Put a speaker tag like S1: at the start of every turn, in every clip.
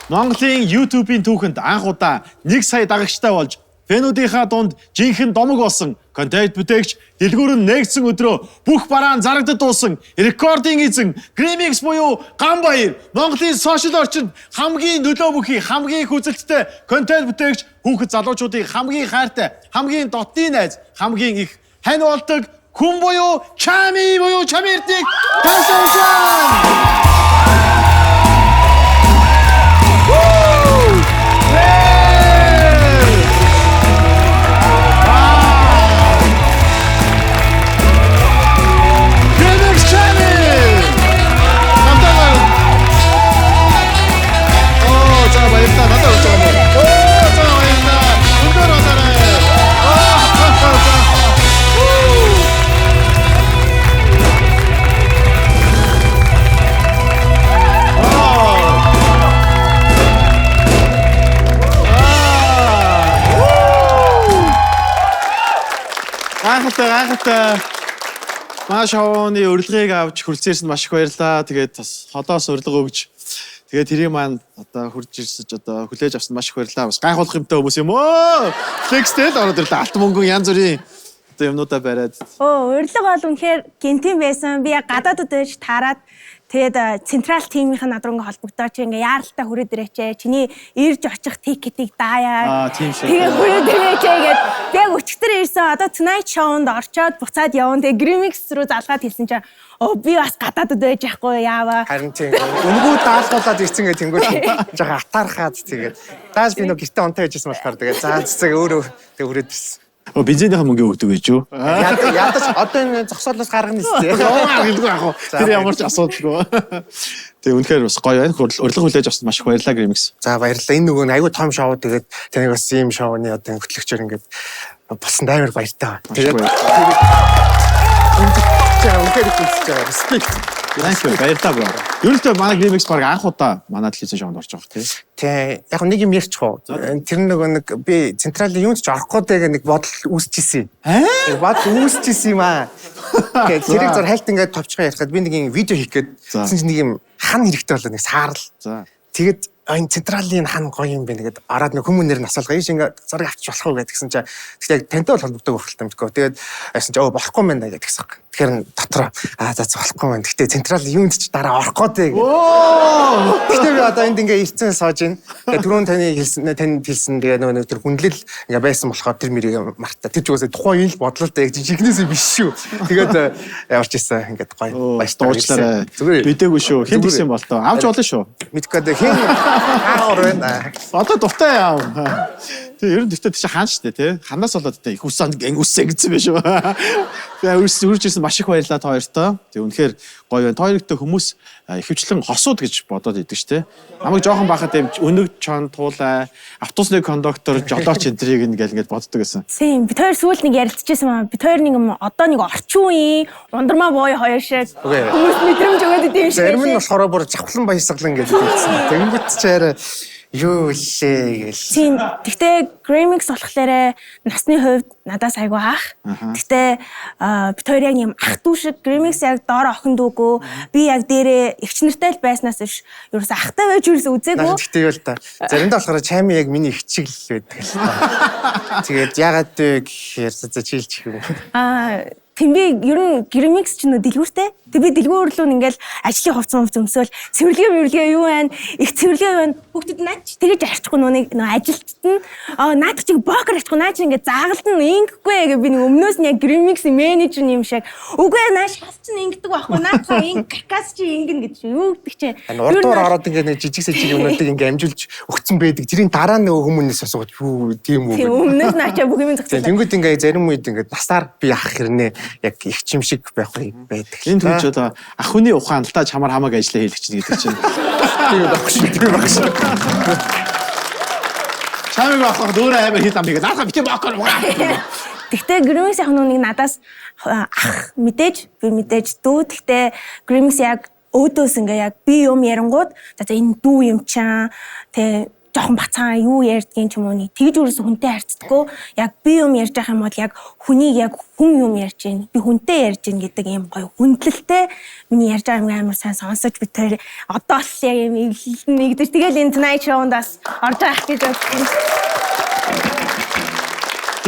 S1: Монголын YouTube-ийн түүхэнд анх удаа 1 сая дагагчтай болж фэнүүдийнхаа дунд жинхэнэ домог болсон контент бүтээгч дэлгүүр нь нээгдсэн өдрөө бүх бараан зарагдад дуусан рекордын эзэн Grimix буюу Гамбаяр Монголын сошиал орчинд хамгийн нөлөө бүхий хамгийн их үзэлттэй контент бүтээгч хүүхэд залуучуудын хамгийн хайртай хамгийн дотны найз хамгийн их хань болдог хүн буюу Чами буюу Чамирдыг танилцуулсан. Grimix Chami! Хамтаа. Оо, за баярлалаа. Надад өгч байгаа юм. Оо, за баярлалаа. Өндөр болоорой. Оо, за. Гайхалтай, гайхалтай. Маш ховооны урилгыг авч хүрэлцээрсэнд маш их баярлалаа. Тэгээд бас холоос урилга өгч тэгээд тэрийг маань одоо хурж ирсэж одоо хүлээж авсан маш их баярлалаа. Бас гайхуулах юмтай хүмүүс юм өө. Флекстэй л ороод ирлээ. Алт мөнгөн янз бүрийн одоо юмнуудаа бариад.
S2: Оо, урилга бол үнэхээр гинтийн байсан. Би яг гадаадд байж таарад тэгээд централ тимийнх нь над руу ингээ холбогдоо чи ингээ яаралтай хүрээд ирээч. Чиний ирж очих тикетийг даяа.
S1: Аа, тийм шүү.
S2: Тэгээ хүрээд ирээч гэд би яг өчигдөр ирсэн. Одоо Tonight Show-нд орчоод буцаад явна. Тэгээ Grimix руу залгаад хэлсэн чинь оо би бас гадаадд байж яахгүй яава.
S3: Харин тийм. Үнгүү даалгуулад ирсэн гэх тэнгүүр жоохон атаархаад тэгээд дааш би нөгөө гэртээ онтой байжсэн болохоор тэгээд заа цэцэг өөрөө тэгээд хүрээд ирсэн.
S1: Оо, бензинийхээ мөнгө өгдөг гэж юу?
S3: Ядаж одоо энэ зогсоолоос гаргана нэстэ.
S1: Яа, гэлгүй яах вэ? Тэр ямар ч асуудалгүй. Тэгээ үнэхээр бас гоё байна. Урилга хүлээж авсан маш их баярлалаа Grimix.
S3: За баярлалаа. Энэ нөгөө айгүй том шоу тэгээд таныг бас ийм шоуны одоо хөтлөгчөөр ингээд болсон амар баяртай. Тэгээд үнэхээр их үзэж байгаа. Respect.
S1: Thank you. Баярлалаа bro. Ер нь л манай Grimix баг анх удаа манай телевизэн шоунд орж байгаа тий.
S3: Тэ яг нэг юм ярьчих уу. Тэр нөгөө нэг би централын юунд ч орохгүй дээ нэг бодол үүсчихсэн.
S1: Аа?
S3: Бодол үүсчихсэн юм аа. Тэгээд тэрийг зур хальт ингээд товчхон ярихад би нэг юм видео хийх гээд тэгсэн чинь нэг юм хан хэрэгтэй болоо нэг саарл.
S1: За.
S3: Тэгээд энэ централын хан гоё юм байна гэд ороод нэг хүмүүнээр нь асуулгаа. Ийш ингээд зураг авчиж болох уу гэдгсэн чинь тэгтээ яг тантай бол холбогддог байх л та мэдгүй. Тэгээд айсан чи өө болохгүй юм байна гэдгсэн. Тэгэхээр дотроо аа за болохгүй юм. Тэгтээ централ юунд ч дараа орохгүй дээ гэд. Тэгтээ би одоо энд ингээ ирцэн сууж байна. Тэгээд түрүүн таны хэлсэн танд хэлсэн тэгээ нөгөө нэг тэр хүндлэл ингээ байсан болохоор тэр мэрийг мартаа. Тэр ч угаасаа тухайн үеийн л бодлоо л дээ яг жижигнээс биш шүү. Тэгээд ямар ч байсан ингээд гоё баяртай
S1: Дуучлаарай.
S3: Зүгээр.
S1: Бидээгүй шүү. Хэн тэгсэн бол тоо. Авч болно шүү.
S3: Мэдгүй дээ хэн хаа байна.
S1: Одоо дуртай яав. Тэг ер нь тэгтээ чи хаан штэ тий. Ханаас болоод тэ их үсэн үссэн гэсэн байх шүү. Тэгээ үрс үрж ирсэн маш их баярлалаа та хоёртоо. Тэг үнэхээр гоё байна. Та хоёртой хүмүүс ихэвчлэн хосууд гэж бодоод идэг штэ. Намайг жоохон байхад юм өнөг чон туулай, автобусны кондуктор, жолооч энтрийг ингээл ингээд боддог гэсэн.
S2: Тийм, бид хоёр сүүл нэг ярилцчихсан маа. Бид хоёр нэг юм одоо нэг орчин үеийн ундрмаа боо хоёр шиг хүмүүс мэдрэмж өгөөд идэв юм шиг.
S3: Зарим нь болохоор бүр жавхлан баясгалан гэж хэлсэн. Тэнгүүт ч арай юу лээ гэл.
S2: Тийм. Тэгтээ Grimix болохоор насны хувьд надаас айгүй ах. Тэгтээ бид хоёр яг юм ах дүү шиг Grimix яг доор охин дүүгөө би яг дээрээ эгч нартай л байснаас биш ерөөсөө ахтай байж ерөөсөө үзээгүй.
S3: Тэгтээ юу л та. Заримдаа болохоор чами яг миний эгч шиг л байдаг л та. Тэгээд ягаад вэ гэхээр за чийлчих юм.
S2: Аа тийм би ер нь Grimix ч нөө дэлгүүртэй. Тэг би дэлгүүр рүү ингээл ажлын хувцас мувц өмсөөл цэвэрлэгээ мөвлөгээ юу байна? Их цэвэрлэгээ юу байна? Хүүхдүүд наач тэгэж арчихгүй нүг нөө ажилтд нь аа наадах чиг бокер арчихгүй наа чи ингээд заагалдан ингэхгүй гэ би нэг өмнөөс нь яг Grimix менежер юм шиг. Үгүй ээ наа шал чинь ингэдэг байхгүй наадах инг каркас чи ингэнэ гэж юу гэдэг чинь.
S3: Урдуур ороод ингээд нэг жижиг сажиг юмнуудыг ингээд амжуулж өгцөн байдаг. Тэрийн дараа нөгөө хүмүүнээс асуугаад юу тийм үү
S2: Тийм өмнөөс наачаа бүх юм зогсоолаа.
S3: Тэнгүүд ингээд зарим үед ингээд насаар би ах хэрнээ яг их чим шиг байх байдаг.
S1: Энэ түүж одоо ах хүний ухаан л та чамаар хамааг ажиллаа хийлгэж чинь гэдэг чинь.
S3: Тийм байх шүү. Тийм байх шүү.
S1: Чамыг авах өөрөө амар хил ам хийгээд наадах бити бокер.
S2: Тэгтээ Grimix яг нэг надаас ах мэдээж би мэдээж дүү. Тэгтээ Grimix яг өөдөөс ингээ яг би юм ярангууд за за энэ дүү юм чаа тэ Жоохон бацаан юу ярьдгийн ч юм уу нэг тэгж өөрөөсө хүнтэй харьцдаггүй. Яг би юм ярьж байгаа юм бол яг хүнийг яг хүн юм ярьж гин. Би хүнтэй ярьж гин гэдэг юм гоё хүндлэлтэй миний ярьж байгаа юм амар сайн сонсож би тэр одоо л яг юм эвлэл нэгдэж тэгэл энэ Tonight Show-нд бас орж байгаа гэж бодсон.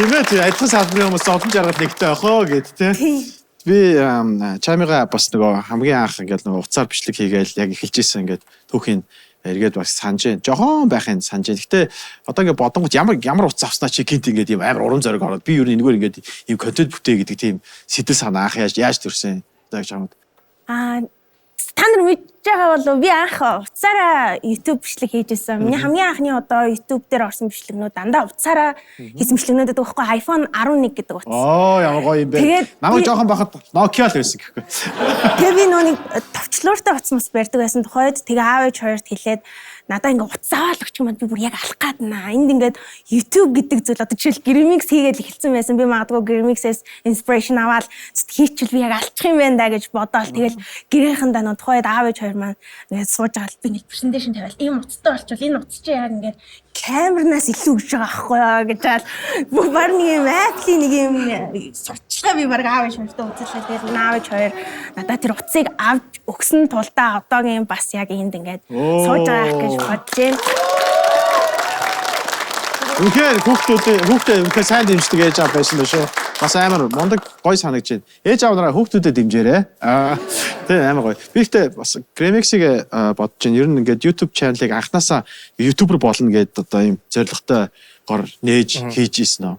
S1: Тийм ээ, тийм адилхан салбарын хүмүүс олон жаргал нэгтэй байх оо гэд тий. Би чамига бас нөгөө хамгийн анх ингээд нөгөө уцаар бичлэг хийгээл яг эхэлж исэн ингээд түүхийн эргээд бас санаж байна. Жохон байхын санаж байна. Гэтэ одоо ингээд бодонгот ямар ямар утас авснаа чи гинт ингээд юм амар урам зориг ороод би юу нэггээр ингээд юм контент бүтээ гэдэг тийм сэтэл санаа анх яаж яаж төрсэн одоо гэж хамт.
S2: Аа, та нар мэдж байгаа болов би анх утсаараа YouTube бичлэг хийж исэн. Миний хамгийн анхны одоо YouTube дээр орсон бичлэгнүүд дандаа утсаараа хийсэн бичлэгнүүд гэдэг байхгүй iPhone 11 гэдэг утас.
S1: Оо, ямар гоё юм бэ. Намайг жоохон байхад Nokia л байсан гэхгүй.
S2: Тэгээ би нөө нэг товчлууртай утас мус барьдаг байсан тухайд тэгээ аав ээж хоёрт хэлээд надаа ингээ утас аваад өгч юм би бүр яг алах гад наа. Энд ингээд YouTube гэдэг зүйл одоо жишээл Grimix хийгээл эхэлсэн байсан. Би магадгүй Grimix-ээс inspiration аваад хийчихвэл би яг алчих юм байна да гэж бодоол. Тэгэл гэрийнхэндээ нөө тухайд аав ээж хоёр маань ингээд сууж байгаа л би нэг презентацийн тавиал ийм утастай болчихвол энэ утас чи яг ингээд камернаас илүү гэж байгаа байхгүй юу гэж жаал баг нэг юм Apple-ийн нэг юм сурталчилгаа би баг аав ээж хоёртой үзүүлээ. Тэгэл аав ээж хоёр надад тэр утсыг авч өгсөн тулдаа одоогийн бас яг энд ингээд сууж байгаа гэж бодож байна.
S1: Үнэхээр хүүхдээ үнэхээр сайн дэмждэг ээж аав байсан шүү. Бас амар мундаг гоё санагдаж байна. Ээж аав нараа хүүхдүүдэд дэмжээрэй. Аа, тийм амар гоё. Би ихтэй бас Grimix-ийг бодож байна. Ер нь ингээд YouTube channel-ыг анханасаа YouTuber болно гэдээ одоо ийм зорилготой гор нээж хийж ийсэн үү?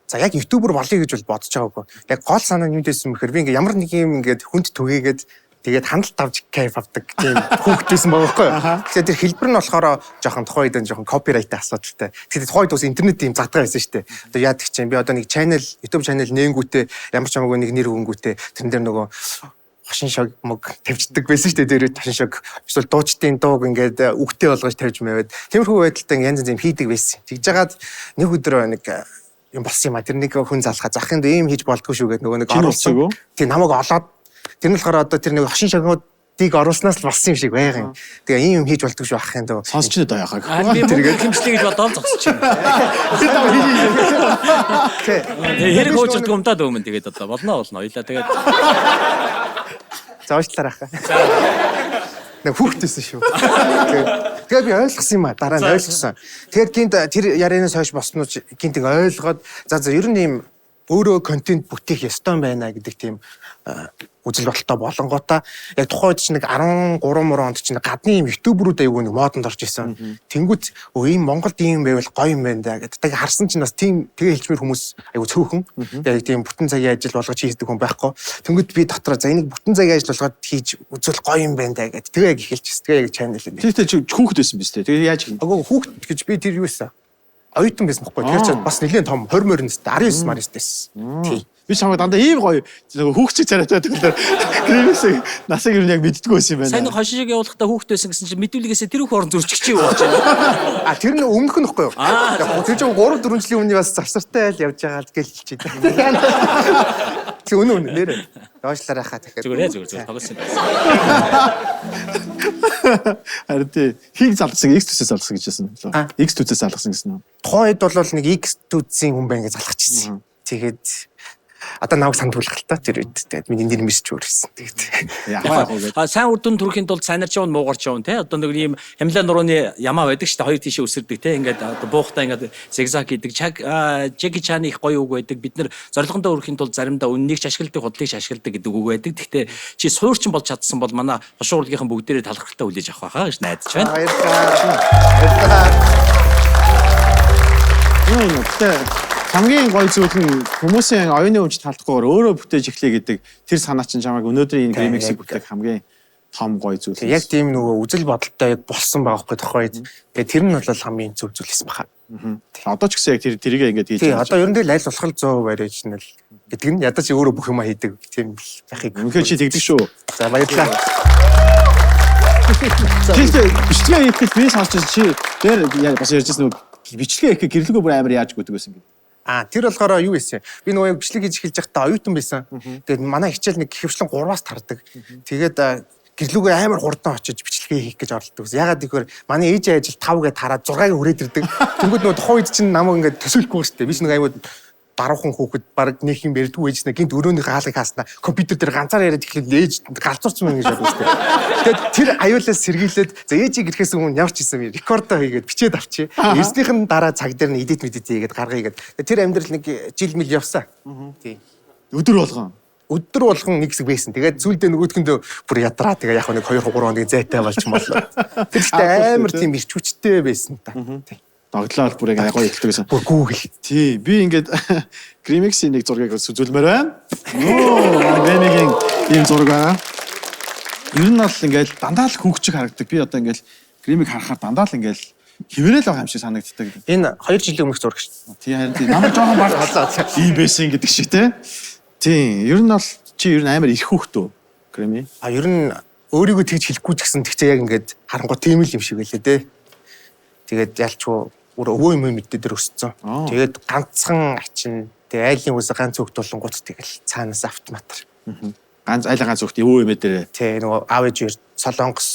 S3: За, яг YouTuber болъё гэж бол бодож байгаагүй. Яг гол санаа нь юу байсан бэхээр би ингээ ямар нэг юм ингээд хүнд түгээгээд тэгээд хяналт авч кайф авдаг тийм хүүхэд байсан байгаа байхгүй юу. Тэгэхээр тэр хэлбэр нь болохоор жоохон тухайн үед жоохон copyright асуудалтай. Тэгэхээр тухайн үед бас интернет ийм задгаа байсан шүү дээ. Одоо яадаг чинь би одоо нэг channel YouTube channel нээнгүүтээ ямар ч хамаагүй нэг нэр өгөнгүүтээ тэрэн дээр нөгөө хошин шог мөг тавьждаг байсан шүү дээ. Тэр хошин шог эсвэл дуучдын дууг ингээд үгтэй болгож тавьж мэвэд. Тиймэрхүү байдалтай янз янз юм хийдэг байсан. Тэгж жагаад нэг өдөр нэг юм болсон юм а. Тэр нэг хүн залхаа захын ийм хийж болдгоо шүү гэдэг нөгөө нэг
S1: оруулсан.
S3: Тийм намайг олоод тэр нь болохоор одоо тэр нэг хошин шогнуудыг оруулснаас л болсон юм шиг байгаа юм. Тэгээ ийм юм хийж болдгоо шүү ах юм дөө.
S1: Сонсч нь одоо яхаа.
S4: Би тэргээд хэмжлээ гэж бодоол зогсож байна. Тэгээ хэрэг хуучирдаг юм даа дөөмөн тэгээд одоо болно болно хоёлаа тэгээд.
S3: За уучлаарай ахаа. Нэг хүүхэд байсан шүү. Тэгээ би ойлгосон юм а. Дараа нь ойлгосон. Тэгээд гинт тэр ярианаас хойш босноо гинт ингээ ойлгоод за за ер нь ийм өөрөө контент бүтээх ёстой байна гэдэг тийм үзэл бодолтой болонготой яг тухайн үед чинь нэг 13 мөр онд чинь гадны юм ютуберүүд аягүй нэг модонд орж исэн. Тэнгүүт өө ийм Монголд ийм байвал гоё юм байна да гэдэг. Тэгээ харсан чинь бас тийм тэгээ хэлчмэр хүмүүс аягүй цөөхөн. Тэгээ тийм бүтэн цагийн ажил болгож хийдэг хүн байхгүй. Тэнгүүт би дотроо за энийг бүтэн цагийн ажил болгоод хийж үзвэл гоё юм байна да гэдэг. Тэгээ яг эхэлчихсэн. Тэгээ яг channel
S1: юм. Тэгээ чи хүүхэд байсан биз дээ. Тэгээ яаж
S3: хийх? Агуу хүүхэд гэж би тэр юу байсан? Оюутан байсан байхгүй. Тэгэхээр чи бас нэлээд том 20 морин настай 19 марис байсан.
S1: Тий. Би чамайг дандаа ийм гоё нөгөө хүүхчиг царайтай тэгэхээр Гримэсийг насыг ер нь яг мэддэггүй байсан юм байна.
S4: Сайн хошин шиг явуулахдаа хүүхд байсан гэсэн чинь мэдүүлгээсээ тэр их орон зөрчих чи юу болж байна.
S3: А тэр нь өмнөх нь ихгүй юу? Яг тэр чинь 3 4 жилийн өмнө бас завсартай айл явж байгаа л гэл хэлчихээ. Тэг үнэ үнэ нэрэ. Доошлаарай хаа тэгэхээр.
S4: Зүгээр зүгээр тоглосон.
S1: Харин тий хийг залгасан X төсөөс залгасан гэж хэлсэн. X төсөөс залгасан гэсэн үү?
S3: Тухайн үед бол нэг X төсийн хүн байна гэж залгах гэсэн. Тэгээд одоо намайг сандуулах л та тэр үед. Тэгээд миний нэр мэрч өөрсөн. Тэгээд
S4: яг сайн үр дүн төрөхийн тулд сайнарч явна, муугарч явна те. Одоо нэг ийм хямлаа нурууны ямаа байдаг шүү дээ. Хоёр тийшээ өсөрдөг те. Ингээд одоо буухтаа ингээд зигзаг хийдэг. Жеки Чаны их гоё үг байдаг. Бид нэр зорилгондоо хүрэхийн тулд заримдаа үннийг ч ашигладаг, худлыг ч ашигладаг гэдэг үг байдаг. Гэхдээ чи суурчин болж чадсан бол манай хошин урлагийнхан бүгдээрээ талархалтай хүлээж авах байхаа гэж найдаж байна.
S3: Баярлалаа. Баярлалаа.
S1: Гэтэ хамгийн гоё зүйл нь хүмүүсийн оюуны өмч талдахгүйгээр өөрөө бүтээж эхлэе гэдэг тэр санаа чинь чамайг өнөөдрийн энэ ремиксийг бүтээх хамгийн том гоё зүйл.
S3: Яг тийм нөгөө үзэл бодолтой яг болсон байгаа хгүй тухайд. Тэгээ тэр нь бол хамгийн зөв зүйл байсан баха.
S1: Одоо ч гэсэн яг тэрийг ингээд хийж
S3: байна. Одоо ер нь л аль болох 100% variation л гэдэг нь ядаж өөрөө бүх юма хийдэг тийм байхыг.
S1: Үнэхээр чи тэгдэг шүү.
S3: За баярлалаа.
S1: Чи бичлэгээ хийхэд би сонсч чи дээр бас ярьжсэн нөгөө бичлэгээ хийхэд гэрлэгөө бүр амар яаж гүдэг байсан бэ?
S3: А тэр болохоор юу байсан? Би нөгөө бичлэг хийж эхэлж байхдаа оюутан байсан. Тэгээд манай хичээл нэг хөвчлэн 3-аас тардаг. Тэгээд Гэрлүүгээ амар хурдан очиж бичлэгээ хийх гэж оролддог гэсэн. Ягаад гэвэл манай ээж ажил 5 гэ тараад 6-ыг хүрээд ирдэг. Тэнгүүд нөгөө тухайн үед чинь намайг ингээд төсөөлөхгүй шүү дээ. Би ч нэг аюу даруухан хүүхэд баг нэг юм ярьдгүй ээжнэ гинт өрөөнийхөө хаалгыг хааснаа компьютер дээр ганцаар яриад эхлээд ээж галзуурсан мэн гэж бодсон шүү дээ. Тэгээд тэр аюулаас сэргийлээд за ээжийг ирэхээс өмнө ямар ч хийсэн юм рекордоо хийгээд бичээд авчи. Ирснийх нь дараа цаг дээр нь эдит мэдит хийгээд гаргая гээд. Тэр амьдрал нэг жил мэл явсан. Тий.
S1: Өдөр болгон.
S3: Өдөр болгон нэг хэсэг байсан. Тэгээд зүйлдээ нөгөөдхөндөө бүр ядраа. Тэгээ яг нэг 2 3 хоногийн зайтай болж моллоо. Тэр ихтэй амар тийм ирч хүчтэй байсан та. Тий.
S1: Догтлоо бүр яг гоё эхэлдэг гэсэн.
S3: Бүр Google.
S1: Тий, би ингээд Grimix-ийн нэг зургийг үзүүлмээр байна. Оо, Grimix-ийн ийм зураг байна. Ер нь бол ингээд дандаа л хөгжих харагдаг. Би одоо ингээд Grimix харахаар дандаа л ингээд хിവэрэл байгаа юм шиг санагддаг.
S3: Энэ 2 жилийн өмнөх зураг шүү.
S1: Тий, харин тий. Намайг жоохон баг ийм байсан гэдэг шиг те. Тий, ер нь бол чи ер нь амар их хүүхдүү Grimmy.
S3: А ер нь өөрийгөө тэгж хэлэхгүй ч гэсэн тэгчээ яг ингээд харангуй тийм л юм шиг байлээ дээ. Тэгээд ялчгүй бүр өвөө юм мэдээ дээр өссөн. Тэгээд ганцхан ачин тэгээ айлын үсэ ганц хүүхд болонгууд тэгэл цаанаас автоматар.
S1: Ганц айлын ганц хүүхд өвөө юм дээр.
S3: Тэ нөгөө аав ээж хоёр Солонгос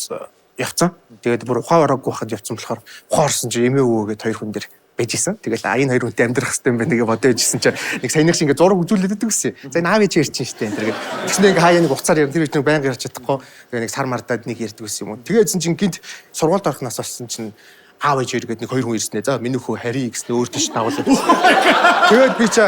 S3: явцсан. Тэгээд бүр ухаан ороогүй байхад явцсан болохоор ухаан орсон чи эмээ өвөө гээд хоёр хүн дээр байж исэн. Тэгэл а энэ хоёр хүнтэй амьдрах хэрэгтэй юм байна гэж бодож ижсэн чи нэг саяных шиг ингээ зураг үзүүлээд байдаг гэсэн. За энэ аав ээж хоёр чинь штэ энэ төр гээд. Тэгснэ ингээ хаяа нэг уцаар ярина тэр үеч нэг байнга ярьж чадахгүй. Тэгээ нэг сар мардаад нэг ярьдаг гэсэн юм уу. Тэгээдсэн чинь гинт сургуульд орох нас болсон чинь аав ээж хоёр гээд нэг хоёр хүн ирсэн ээ. За миний хүү Хари гэсэн өөр тийш дагуулаад. Тэгээд би чи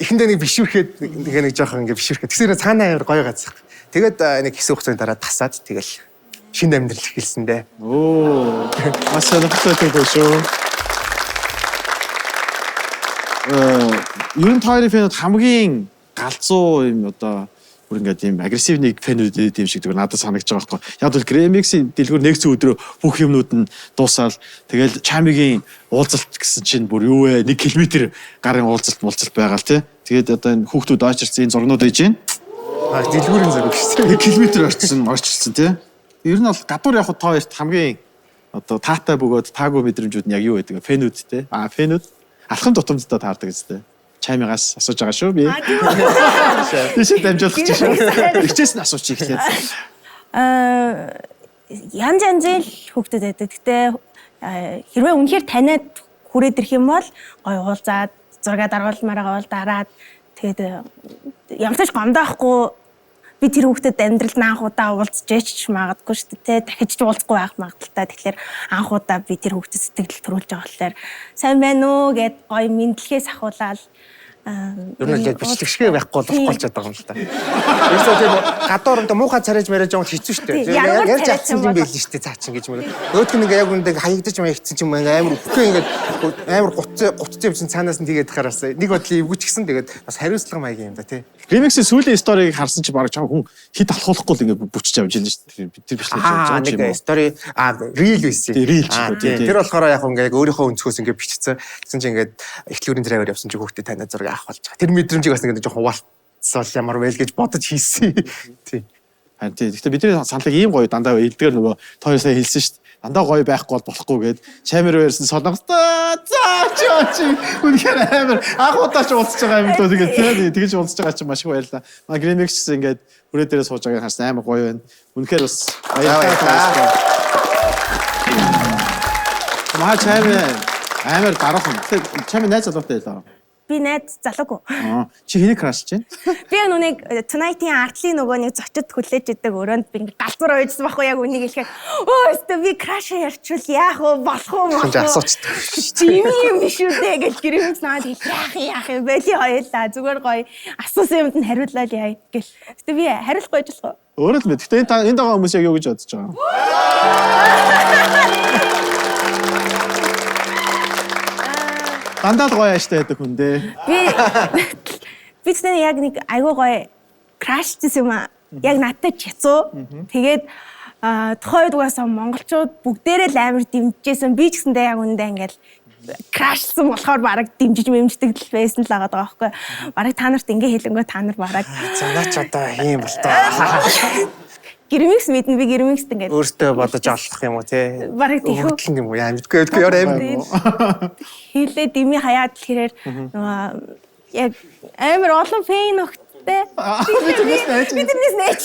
S3: эхэндээ нэг бишүүрхэд нэг нэг жоохон ингээ бишүүрхэд. Тэгсээр цаанаа амар гоё газар. Тэгээд нэг хэсэг хугацааны дараа тасаад тэгэл шинэ амьдрал эхэлсэн дээ.
S1: Оо, маш сонирхолтой байх шүү. Ер нь та хоёрын фэнүүд хамгийн галзуу юм одоо бүр ингээд ийм агрессивны фэнүүд юм шиг зүгээр надад санагдаж байгаа байхгүй. Яг бол Grimix-ийн дэлгүүр нэгдсэн өдрөө бүх юмнууд нь дуусаал тэгэл Чамигийн уулзалт гэсэн чинь бүр юу вэ? 1 км гарын уулзалт муулзалт байгаа л тий. Тэгээд одоо энэ хүүхдүүд ойчилсан энэ зургнууд байж байна.
S3: А дэлгүүрийн зураг шүү дээ.
S1: 1 км орчсон орчилсан тий. Ер нь бол гадуур явхад та хоёрт хамгийн одоо таатай бөгөөд таагүй мэдрэмжүүд нь яг юу байдаг вэ? Фэнүүд тий. А фэнүүд алхам тутамдтай таардаг гэжтэй. Чамигаас асууж байгаа шүү би. Тийшээ дамжуулах чинь шүү. Хичээс нь асуучих эхлээд.
S2: Янз янзын л хүүхдүүд байдаг. Гэтэ хэрвээ үнэхээр таниад хүрээд ирэх юм бол гоё уулзаад зураг даруулмаар байгаа бол дараад тэгээд ямар ч гомдоохгүй би тэр хүүхдэд амьдралд анх удаа уулзж ч магадгүй шүү дээ. Дахиж ч уулзахгүй байх магадaltaй. Тэгэхээр анх удаа би тэр хүүхдэд сэтгэл төрүүлж байгаа болохоор сайн байна уу гэд гоё мэдлэгээс ахуулаад
S3: Ер нь яг бичлэг шиг байхгүй болохгүй болчиход байгаа юм л та. Ерөөсөө тийм гадуур энэ муухай царайж марэж байгаа хэцүү шүү дээ. Ярьж авсан юм байл шүү дээ цаа чинь гэж мөр. Нөгөөх нь ингээ яг үндэ хаягдаж маягдсан ч юм ингээ амар үхгүй ингээ амар гутцсан юм чинь цаанаас нь тэгээд хараас нэг бодлын эвгүч гисэн тэгээд бас хариуцлага маяг юм да тий.
S1: Remix-ийн сүүлийн сториг харсан чи бараг чам хүн хит алхуулахгүй л ингээ бүчиж авч илэн шүү дээ. Тэр бичлэг
S3: Аа нэг стори аа reel байсан.
S1: Reel ч юм уу тий.
S3: Тэр болохоор яг ингээ яг өөрийнхөө өнцгөөс ингээ бичсэн. Тэгсэн чинь ингээ ихтлгүүрийн драйвер явсан чи хүүхдээ танаа зураг авах болж байгаа. Тэр мэдрэмжийг бас нэг жоохон хуваалцвал ямар байл гэж бодож хийсэн. Тий.
S1: Харин тий. Гэхдээ бидний саналыг ийм гоё дандаа илдгээр нөгөө тоо сая хэлсэн шүү дээ. Дандаа гоё байхгүй бол болохгүй гэд чамир байсан солонгостой. За чи чи үнэхээр амар анх удаа ч уулзж байгаа юм дөө тэгээд тий тэгэж уулзж байгаа чинь маш их баярлалаа. Маа Grimix гэсэн ингээд хүрээ дээрээ сууж байгааг харсан амар гоё байна. Үнэхээр бас баярлалаа. Маа чамир амар даруухан. Тэгэхээр чамир найз залуутай байлаа.
S2: Би найз залуугүй.
S1: Чи хэнийг краш чинь?
S2: Би нүг Tonight-ийн артлын нөгөө нэг зочид хүлээж идэг өрөөнд би ингээ галзуур уйжсан байхгүй яг үнийг хэлэхэд өө өстө би краш ярьчвал яах вэ болох уу
S3: Хүн асуучдаг.
S2: Чи юм юм биш үү дээ гэж гэрэмс наад яах юм байли хоёлаа зүгээр гоё асуусан юмд нь хариуллаа яа гэл. Гэтэ би хариулахгүй байж болох уу?
S1: Өөрөө л мэд. Гэтэ энэ байгаа хүмүүс яг юу гэж бодож байгаа юм? Дандаа л гоё ааштай байдаг хүн дээ.
S2: Би ч яг нэг айгүй гоё крашчихсан юм аа. Яг надтай ч хэцүү. Тэгээд тухайн үед угаасаа монголчууд бүгдээрээ л амар дэмжижсэн. Би ч гэсэндээ яг үүндээ ингээл крашлсан болохоор бараг дэмжиж мэмждэг л байсан л байгаа байхгүй. Бараг та нарт ингээ хэлэнгөө та нар бараг
S3: За наа ч одоо ийм бол тоо.
S2: Гэрмикс мэднэ би гэрмикст ингээд
S3: өөртөө бодож олох юм уу те.
S2: Бараг тийхүү.
S3: Өгөгдөл юм уу яа мэдгүй мэдгүй яар амар.
S2: Хэлээ дими хаяад л хэрээр нөгөө яг амар олон фэн огт дээ.
S1: Би тэрнээс найж.
S2: Би тэрнээс найж.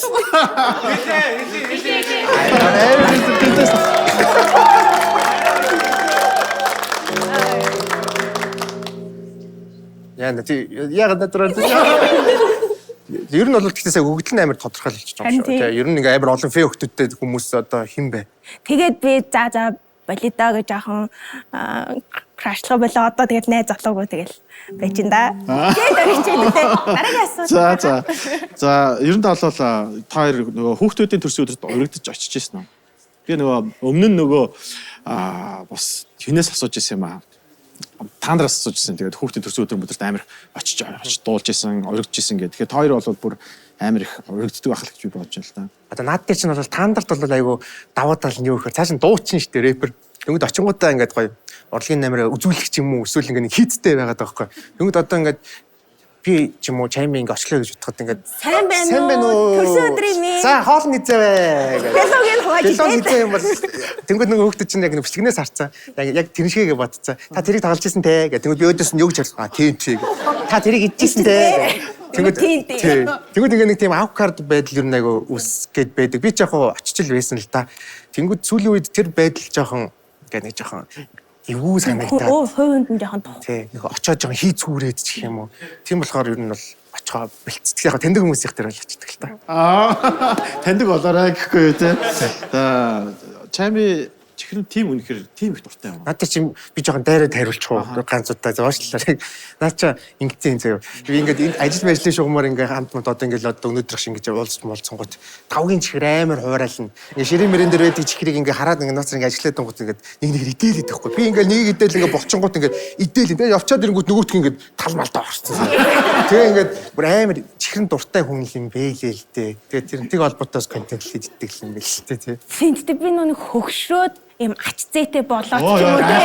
S3: Яа нэ тий яг надраар ер нь бол гэхдээ сая өгөгдөл нь амар тодорхой болчихж байгаа юм шүү. Тэгээ ер нь ингээ амар олон фэ өгтөдтэй хүмүүс одоо хэн бэ?
S2: Тэгээд би за болидо гэж жоохон крашлах болоо одоо тэгэл найз залуугүй тэгэл байж ин да. Тэгээд орчихлээ. Дараагийн асуулт.
S1: За. За ер нь бол та хоёр нөгөө хүүхдүүдийн төрсөн өдрөд урагдаж очиж ирсэн үү? Би нөгөө өмнө нь нөгөө бас хинээс асууж ирсэн юм аа. Та нараас асууж ирсэн. Тэгээд хүүхдийн төрсөн өдөр өдөрт амар очиж дуулж исэн, урагдж исэн гэх. Тэгэхээр та хоёр бол бүр амар их урагддаг байх л гэж би бодож байна л да.
S3: Одоо наад дээр чинь бол тандарт бол айгүй давуу тал нь юу гэхээр цааш нь дуучин шүү дээ рэпер. Тэнгүүд очингуудаа ингээд гоё урлагийн номер үзүүлэх ч юм уу эсвэл ингээд нэг хийцтэй байгаад байгаа байхгүй. Тэнгүүд одоо ингээд би ч юм уу чайми ингээд очлоо гэж бодоход ингээд
S2: сайн байна уу? Төрсөн өдрийн минь.
S3: За хоол низээвэ
S2: гэх. Дэлогийн хувааж
S3: идээ. Дэлогийн юм бол тэнгүүд нөгөө хүүхдүүд чинь яг бичлэгнээс харцсан. Яг тэр шигээ бодцсон. Та тэрийг тоглож исэн те гэх. Тэнгүүд би өөдөөс нь юу гэж харсан. А тийм тий. Та тэрийг идчихсэн те.
S2: Тэнгүүд
S3: тий. Тэнгүүд ингээ нэг тийм авкард байдал ер нь айгу үс гээд байдаг. Би ч яг хуу очиж л байсан л та. Тэнгүүд сүүлийн үед тэр байдал жоохон ингээ нэг жоохон эвгүй санагдаад.
S2: Хувь хүнд нь жоохон тух.
S3: Тий. Нэг очоод жоохон хийцүүрээд ч гэх юм уу. Тийм болохоор ер нь бол очихоо бэлтцдэг. Яг таньдаг хүмүүс их тэр бол очдөг л та.
S1: Аа таньдаг болоорой гэхгүй юу те. За чами чихрэн тийм үнэхэр тийм их дуртай юм.
S3: Надад чи би жоохон дайраад хариулчих уу ганц удаа зоошлаа. Наа чи ингэсэн заяа. Би ингээд энэ ажил мэжлийн шугамар ингээд хамт мод одоо ингээд одоо өнөөдөр шиг ингэж уулзч муулцсангууд тавгийн чихэр амар хуурайлна. Ингээд ширээ мөрөн дээр байдаг чихрийг ингээд хараад ингээд нууцар ингээд ажиллаад донгууд ингээд нэг нэг идээл идэх байхгүй. Би ингээд нэг идээл ингээд булчингууд ингээд идээл. Тэгээ явчаад ирэнгүүт нөгөөтг ингээд тал малдаа орсон. Тэгээ ингээд бүр амар чихрэн дуртай хүн юм бэлээ л дээ. Тэгээ тэрнтэй холбоотойс контент хийдэг юм бэл л дээ тий.
S2: Тийм гэхдээ би нүг хөгшрөөд ийм ач зээтэй болоод ч юм уу тий.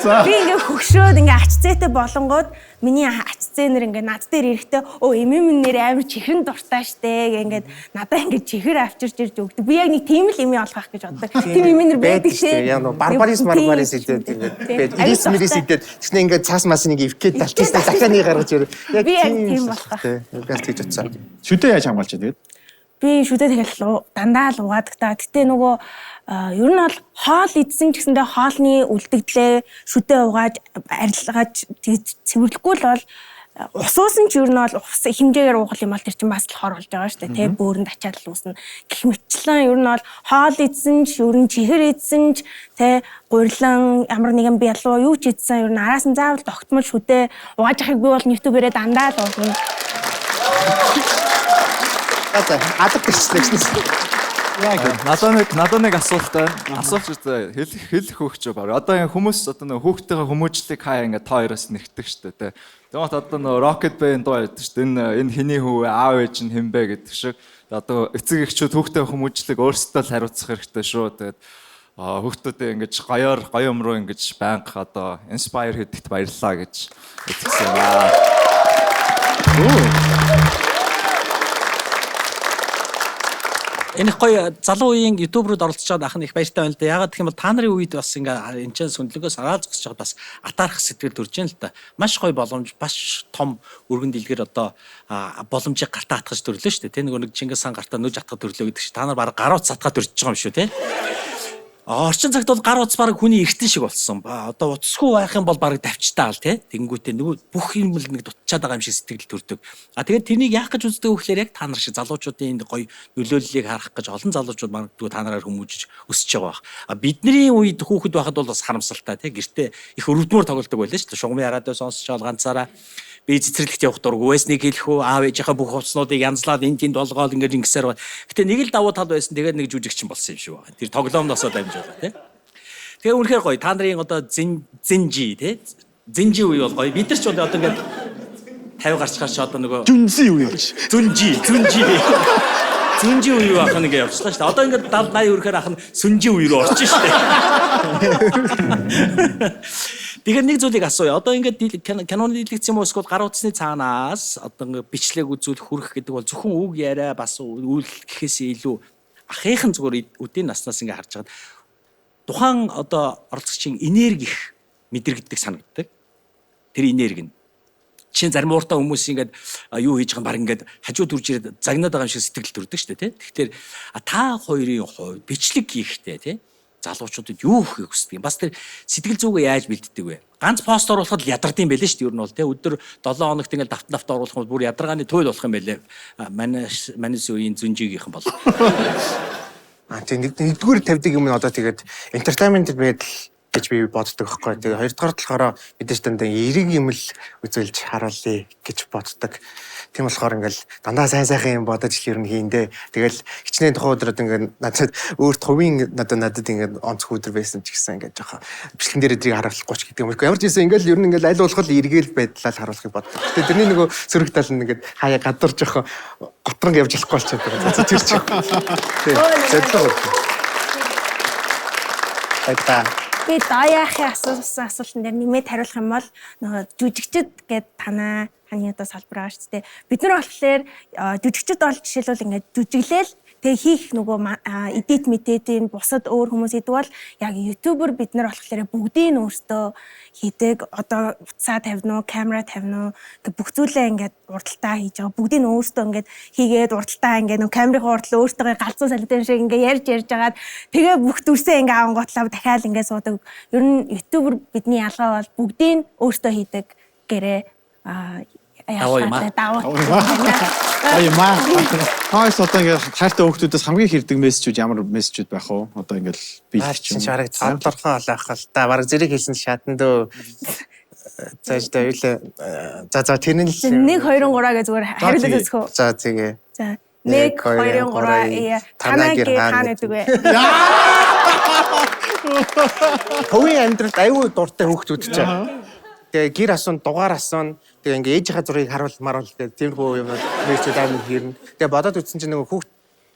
S1: За.
S2: Би ингээ хөгшрөөд ингээ ач зээтэй болонгууд миний ач зээнэр ингээ над дээр ирэхдээ өө эмээ минь нэр амар чихрэн дуртай штэ гэ ингээд надаа ингээ чихэр авчирч ирж өгдөг. Би яг нэг тийм л эмээ олох гэж боддог. Тийм эмээ нэр байдаг штэ.
S3: Яг нөө барбарис барбарис идээд ингээд байж ирис мэрис идээд тэгснэ ингээд цаас мас нэг ивкэд талчсан захааны гаргаж ирээ.
S2: Яг тийм болох.
S3: Тий. Би бас тэгж бодсон.
S1: Шүдэ яаж хамгаалж тэгээд?
S2: Би шүдэ тэгэл дандаа л угаадаг та. Гэтэ нөгөө ер нь бол хоол идсэн ч гэсэндээ хоолны үлдэгдлээ шүдэ угааж арилгаж цэвэрлэхгүй л бол усуусан ч ер нь бол ус хэмжээгээр уух юм бол тэр чинь бас л хор болж байгаа шүү дээ. Тэ бөөрөнд ачаал үүснэ. Гэх мэтчлэн ер нь бол хоол идсэн ч ер нь чихэр идсэн ч тэ гурилан ямар нэгэн бялуу юу ч идсэн ер нь араас нь заавал тогтмол шүдэ угааж ахыг би бол YouTube-ээрээ дандаа л уугна.
S3: За алга төрчлээ гэсэн.
S5: Яг надад нэг асуулт байна. Асуулт шүү дээ. Хэлэх хөөгч баг. Одоо энэ хүмүүс одоо нөө хүүхдтэйгээ хүмүүжлийг хаяа ингээ та хоёроос нэгтгэх шүү дээ. Тэгмээд одоо нөө Rocket Band дуу ярьдаг шүү дээ. Энэ хэний хүү вэ? Аав ээж нь хэн бэ гэдэг шиг. Одоо эцэг эхчүүд хүүхдээ хүмүүжлийг өөрсдөө л хариуцах хэрэгтэй шүү. Тэгээд хүүхдүүдээ ингэж гоёор гоё юм руу ингэж байнга одоо inspire хийдэгт баярлалаа гэж хэлсэн юм аа.
S4: Энэ их гоё залуу үеийн YouTube руу оролцож байгаад ах нь их баяртай байна л да. Яагаад гэх юм бол та нарын үед бас ингээ энэ ч сөндлөнгөөс араал зогсож байгаад бас атаарх сэтгэл төрж байна л да. Маш гоё боломж, маш том өргөн дэлгэр одоо боломжийг гартаа атгаж төрлөө шүү дээ. Тэ нөгөө нэг Чингис хаан гартаа нүж атгах төрлөө гэдэг шиг та нар бараг гар утас атгаа төрж байгаа юм шүү тэ. Орчин цагт бол гар утас бараг хүний эртэн шиг болсон. Одоо утасгүй байх юм бол бараг давчтаа л тий. Тэнгүүтээ нөгөө бүх юм л нэг дутчаад байгаа юм шиг сэтгэл төрдөг. А тэгээд тэрнийг яах гэж үздэг вэ гэхээр яг та нар шиг залуучуудын энэ гоё нөлөөллийг харах гэж олон залуучууд магадгүй та нараар хүмүүжиж өсөж байгаа бах. А бидний үед хүүхэд байхад бол бас харамсалтай тий. Гэртээ их өрөвдмөр тоглодог байлаа шүү дээ. Шугамын радио сонсчоол ганцаараа би цэцэрлэгт явах дурггүй байсныг хэлэх үү, аав ээжийнхээ бүх хувцснуудыг янзлаад энэ тэнд болгоол ингээд ингэсээр. Гэтэ нэг л давуу тал байсан. Тэгээд нэг жүжигчин болсон юм шиг байна. Тэр тоглоомносоо дамжуулаа тий. Тэгээ үнэхээр гоё. Та нарын одоо зинжи тий. Зинжи үе бол гоё. Бид нар ч бол одоо ингээд 50 гарч гарч одоо нөгөө
S1: Жүнзи үе болж.
S4: Зүнжи, зүнжи. Зүнжи үе байх нь ингээд явчихлаа шүү дээ. Одоо ингээд 70 80 хүрэхээр ах нь сүнжи үе рүү орчих шүү дээ. Тэгэхээр нэг зүйлийг асууя. Одоо ингээд киноны дэлгэц юм уу эсвэл гар утасны цаанаас одоо ингээд бичлэг үзүүлэх хүрэх гэдэг бол зөвхөн үг яриа бас үйл гэхээс илүү ахыхан зүгээр үдийн наснаас ингээд харж байгаад тухайн одоо оролцогчийн энерги их мэдрэгддэг санагддаг. Тэр энерги нь. Жишээ нь зарим ууртай хүмүүс ингээд юу хийж байгаа нь баг ингээд хажуу дүрж ирээд загнаад байгаа юм шиг сэтгэл төрдөг шүү дээ, тий. Тэгэхээр та хоёрын хувьд бичлэг хийхдээ, тий, залуучуудад юу өгөхийг хүсдэг юм? Бас тэр сэтгэл зүгээ яаж бэлддэг вэ? Ганц пост оруулахад л ядардсан байлээ шүү дээ. Ер нь бол тий, өдөр 7 хоногт ингээд давтан давтан оруулах юм бол бүр ядаргааны туйл болох юм байлээ. Манайс үеийн зүнжигийнхэн бол.
S3: Тийм, нэгдүгээр тавьдаг юм нь одоо тэгээд entertainment байдал гэж би боддог байхгүй. Тэгээ хоёрдугаар болохоор мэдээж дандаа эерэг юм л үзүүлж харуулъя гэж боддог. Тийм болохоор ингээл дандаа сайн сайхан юм бодож л ер нь хийндэ. Тэгэл хичнээн тухайн өдрүүд ингээд надад өөр тувын надад ингээд онцгой өдөр байсан ч гэсэн ингээд жоохон бичлэгэн дээр өдрийг харуулахгүй ч гэдэг юм. Ямар ч байсан ингээл ер нь ингээл аль болох эргээл байдлаа л харуулахыг боддог. Гэтэ тэрний нөгөө сөрөг тал нь ингээд хаяа гадар жоохон готронг явж болохгүй болчиход байгаа. За тэр чинь. Тийм. Зорилго. Баярлалаа.
S2: Би Даяахын асуусан асуултан дээр нэмээд хариулах юм бол нөгөө жүжигчд гээд таны одоо салбар байгаа шүү дээ. Бид нар болохоор жүжигчд бол жишээлбэл ингээд жүжиглээл тэгээ хийх нөгөө edit мэдээдийн бусад өөр хүмүүс хийдэг бол яг YouTuber бид нар болохоор бүгдийг нь өөртөө хийдэг. Одоо утсаа тавина уу, камера тавина уу гэх бүх зүйлээ ингээд урдталтаа хийж байгаа. Бүгдийг нь өөртөө ингээд хийгээд урдталтаа ингээд нөгөө камерын урдтал өөртөө галзуу салбарын шиг ингээд ярьж жагаад тэгээ бүх дүрсээ ингээд авангуутлаа дахиад ингээд суудаг. Ер нь YouTuber бидний ялгаа бол бүгдийг нь өөртөө хийдэг гэрээ
S4: Давуу юм аа.
S2: Давуу.
S1: Аяма. Таас одоо ингээд хайртай хүүхдүүдээс хамгийн хэрдэг мессежүүд ямар мессежүүд байх вэ? Одоо ингээд биелэх
S3: чинь бараг цадлорхон олоох л да. Бараг зэрэг хэлсэн шатан дөө. За юу лээ. За тэр нь л
S2: 1 2 3 гэж зүгээр хариулаад үзэх үү?
S3: За тэгээ.
S2: За 1 2 3 танаа гэр хаана гэдэг вэ?
S3: Төвийн амьдралд аюу дуртай хүүхдүүд чинь. Тэгээ гэр асуун, дугаар асуун. Тэгээ ингээ ээжийнхээ зургийг харуул маруул тэгээ тиймэрхүү юмнууд мессежүүд амар хэрнэ. Тэгээ бодоод үзсэн чинь нөгөө хүүхд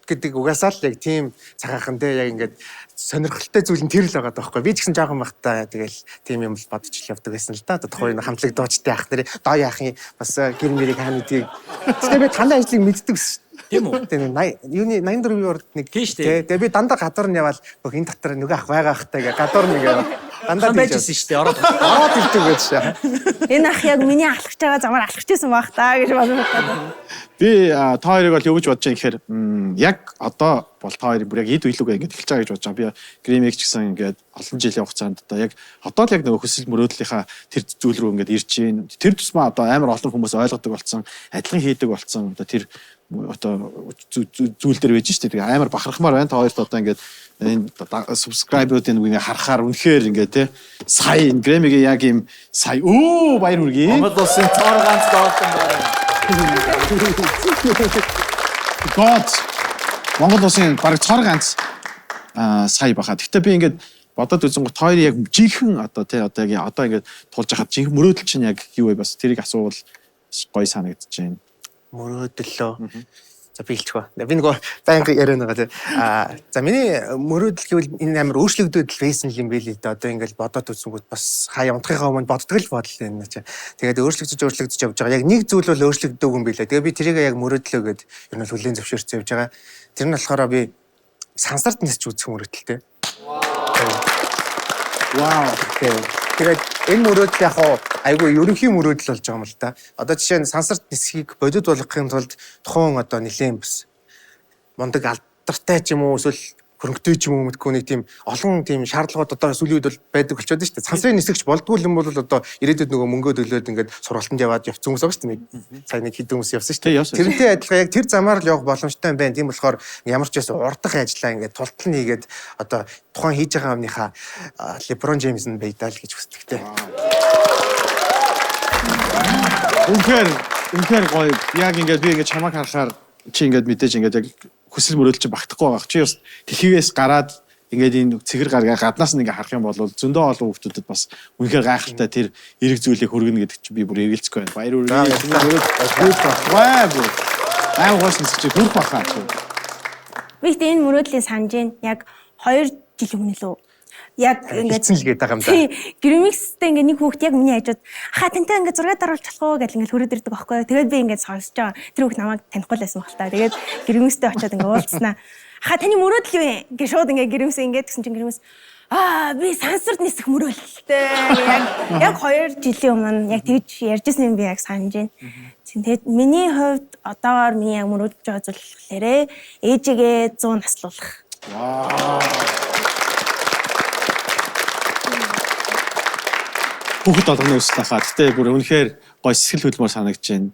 S3: гэдэг угаасаа л яг тийм цагаахан те яг ингээд сонирхолтой зүйл нь тэр л байгаа даахгүй. Би ч гэсэн жоохон байхдаа тэгэл тийм юм л бодож л явдаг байсан л да. Одоо тухайн хамтлаг дуучтай ах нэр доо яахын бас гэр мэрийг хаана гэдгийг. Гэтэ би танай ажлыг мэддэг гэсэн.
S4: Тийм үү?
S3: Тэгээ 80 84 урд нэг
S4: тэгээ
S3: би дандаа гадуур нь яваал бүх энэ дотор нөгөө ах байгаа хтай гэ гадуур нэг яваа.
S4: Дандаа байжсэн шүү дээ. Ороод
S3: ирдэг байж шээ.
S2: Энэ ах яг миний алхаж байгаа замаар алхаж исэн байх та гэж бодсон.
S1: Би та хоёрыг бол юу гэж бодож байгаа гэхээр яг одоо бол та хоёрыг бүр яг эд үелүүгээ ингэж эхэлж байгаа гэж бодож байгаа. Би Грэмиг ч гэсэн ингээд олон жилийн хугацаанд одоо яг одоо л яг нөгөө хүсэл мөрөөдлийнхаа тэр зүйл рүү ингээд ирж байна. Тэр тусмаа одоо амар олон хүмүүс ойлгодог болсон, адилхан хийдэг болсон. Одоо тэр одоо зүйл дээр байж шүү дээ. Тэгээ амар бахархмаар байна. Та хоёрт одоо ингээд энэ subscribe-уудын үнийг харахаар үнэхээр ингээд те сая энэ Грэмигийн яг ийм сая өө баяр хүргэе.
S5: Монгол улсын цоор ганц доолсон байна.
S1: God Монгол улсын бараг цоор ганц сая баха. Гэхдээ би ингээд бодоод үзэнгүүт хоёр яг жинхэнэ одоо те одоо яг одоо ингээд тулж хахад жинхэнэ мөрөөдөл чинь яг юу вэ бас тэрийг асуувал гоё санагдаж байна.
S3: Мөрөөдлөө. За би хэлчих ба. Би нөгөө байнга яриад байгаа тий. За миний мөрөөдөл гэвэл энэ амар өөрчлөгдөд л байсан юм байл л дээ. Одоо ингээл бодоод үзсэнгүүт бас хаяа унтахынхаа өмнө боддог л бодол энэ чи. Тэгээд өөрчлөгдөж явж байгаа. Яг нэг зүйл бол өөрчлөгдөөгүй юм билээ. Тэгээ би тэрийг яг мөрөөдлөө гэд ер нь хүлээн зөвшөөрсөн явж байгаа. Тэр нь болохоор би сансарт нисч үзэх мөрөөдөлтэй.
S1: Вау.
S3: Тэгээд энэ мөрөөдөл яг хуу айгүй ерөнхий мөрөөдөл болж байгаа юм л да. Одоо жишээ нь сансарт нисхийг бодит болгохын тулд тухайн одоо нэлээд бас мундаг алдартай ч юм уу эсвэл хөрөнгөтэй ч юм уу мэдгүй нэг тийм олон тийм шаардлагууд одоо сүүлийн үед бол байдаг болчиход шүү дээ. Сансрын нисгч болдгүй юм бол одоо ирээдүйд нөгөө мөнгөө төлөөд ингээд сургалтанд яваад явцсан хүмүүс байгаа шүү дээ. Сая нэг хэдэн хүмүүс явсан шүү дээ. Тэрнтэй адилхан яг тэр замаар л явах боломжтой юм байна. Тийм болохоор ямар ч байсан урдах ажиллаа ингээд тултал нь хийгээд одоо тухайн хийж байгаа юмныхаа Леброн Джеймс нь байдаа л гэж хүсдэг те.
S1: Үнэхээр гоё. Яг ингээд би ингээд чамайг харахаар чи ингээд мэдээж ингээд яг хүсэл мөрөөдөл чи багтахгүй байгаа. Чи бас дэлхийгээс гараад ингээд энэ цэгэр гаргаа гаднаас нь ингээд харах юм бол зөндөө олон хүмүүстэд бас үнэхээр гайхалтай тэр эрэг зүйлийг хүргэнэ гэдэг чи би бүр эргэлзэхгүй байна. Баяр хүргэе. Мөрөөдөл багтгүй бүр. Аим гоошин чи хүрх баха.
S2: Би ихтэй энэ мөрөөдлийг санаж байна. Яг 2 жил өмнө лөө. Яг ингээд
S3: хэцэн л гээд байгаа юм да.
S2: Грэмикстэй ингээд нэг хүүхд яг миний хажууд хаа тантай ингээд зураг даруулж болох уу гэл ингээд хөрөөд ирдэг байхгүй. Тэгээд би ингээд сонсож байгаа. Тэр хүүхд намайг танихгүй л байсан баг л та. Тэгээд Грэмикстэй очиод ингээд уулзснаа. Ха, таны мөрөөдөл юу юм? Гэ шууд ингээ гэрэмс ингээд гэсэн чинь гэрэмс би сансарт нисэх мөрөөдөлтэй. Яг 2 жилийн өмнө яг тэгж ярьжсэн юм би яг санаж байна. Тэгээд миний хувьд одоогоор миний яг мөрөөдөж байгаа зүйл болохоор ээжигээ 100 наслуулах.
S1: Хүүхэд болгоны өсөл хаа. Гэтэ бүр үнэхээр гой сэтгэл хөдлөмөр санагдаж байна.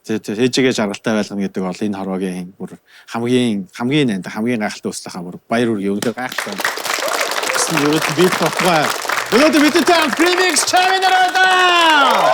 S1: Тэгээд ээжигээ жаргалтай байлгана гэдэг бол энэ хорвогийн бүр хамгийн хамгийн нанд хамгийн гайхалтай өсөл хаа, бүр баяр хүргэе, үнэхээр гайхалтай. Гэсэн ерөөд би тотгой. Өнөөдөр бидэнтэй хамт Remix Chaminer байлаа.